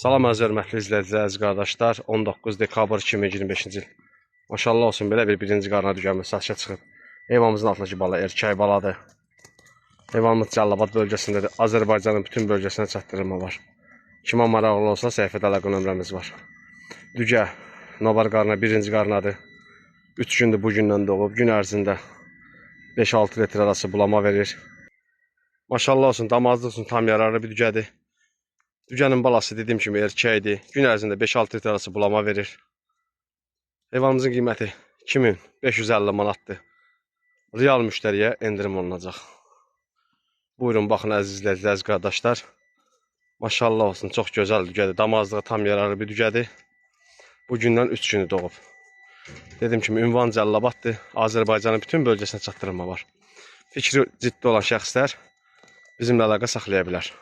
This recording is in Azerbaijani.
Salam əziz hörmətli izləyicilər, əziz qardaşlar. 19 dekabr 2025-ci il. Maşallah olsun, belə bir birinci qarna dügəmiz satışa çıxıb. Heyvanımızın altındakı bala erkək baladır. Heyvanımız Cəlilabad bölgəsindədir. Azərbaycanın bütün bölgəsinə çatdırılma var. Kimə maraqlı olsa səhifədə əlaqə nömrəmiz var. Dügə nobar qarna birinci qarnadır. 3 gündür bu gündən doğub. Gün ərzində 5-6 litr arası bulama verir. Maşallah olsun, damazlıq üçün tam yararlı bir dügədir. Dügənin balası dediyim kimi erkəkdir. Gün ərzində 5-6 litr arası bulama verir. Heyvanımızın qiyməti 2550 manatdır. Real müştəriyə endirim olunacaq. Buyurun baxın əziz izləyicilər, əziz qardaşlar. Maşallah olsun, çox gözəl dügədir. Damazlığa tam yararlı bir dügədir. Bu gündən 3 günü doğub. Dediyim kimi ünvan Cəlilabaddır. Azərbaycanın bütün bölgəsinə çatdırılma var. Fikri ciddi olan şəxslər bizimlə əlaqə saxlaya bilər.